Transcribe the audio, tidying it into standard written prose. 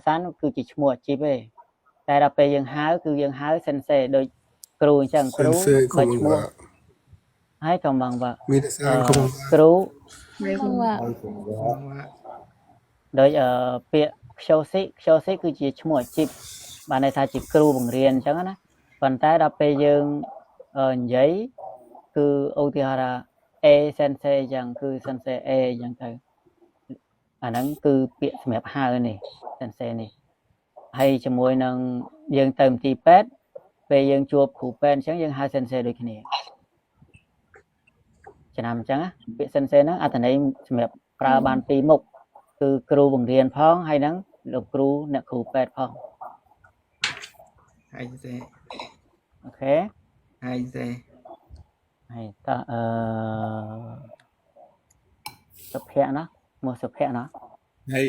さん គឺជាឈ្មោះអាជីពទេតែដល់ពេលយើងហៅគឺយើងហៅ 先生 ដូចគ្រូអញ្ចឹងគ្រូ 先生 បើឈ្មោះ こんばんは。 ហើយកំបងវ៉ា 皆さんこんばんは。 គ្រូ こんばんは。 ដូចអឺពាក្យខ្ជោស៊ីខ្ជោស៊ីគឺជាឈ្មោះអាជីពបានន័យថាជាគ្រូបង្រៀនអញ្ចឹងណាប៉ុន្តែដល់ពេលយើងនិយាយគឺឧទាហរណ៍ថា A 先生 អញ្ចឹងគឺ 先生 A អញ្ចឹងទៅអាហ្នឹងគឺពាក្យសម្រាប់ហៅនេះ 先生 នេះហើយជាមួយនឹងយើងទៅមន្ទីរពេទ្យពេលយើងជួបគ្រូពេទ្យអញ្ចឹងយើងហៅ 先生 ដូចគ្នាចំណាំអញ្ចឹងណាពាក្យ 先生 ហ្នឹងអត្ថន័យសម្រាប់ប្រើបានពីរមុខគឺគ្រូបង្រៀនផងហើយនឹងលោកគ្រូអ្នកគ្រូពេទ្យផង はい先生。 OK はい先生。 ហើយតោះអឺសុភ័ក្រណាមកសុភ័ក្រណា はい。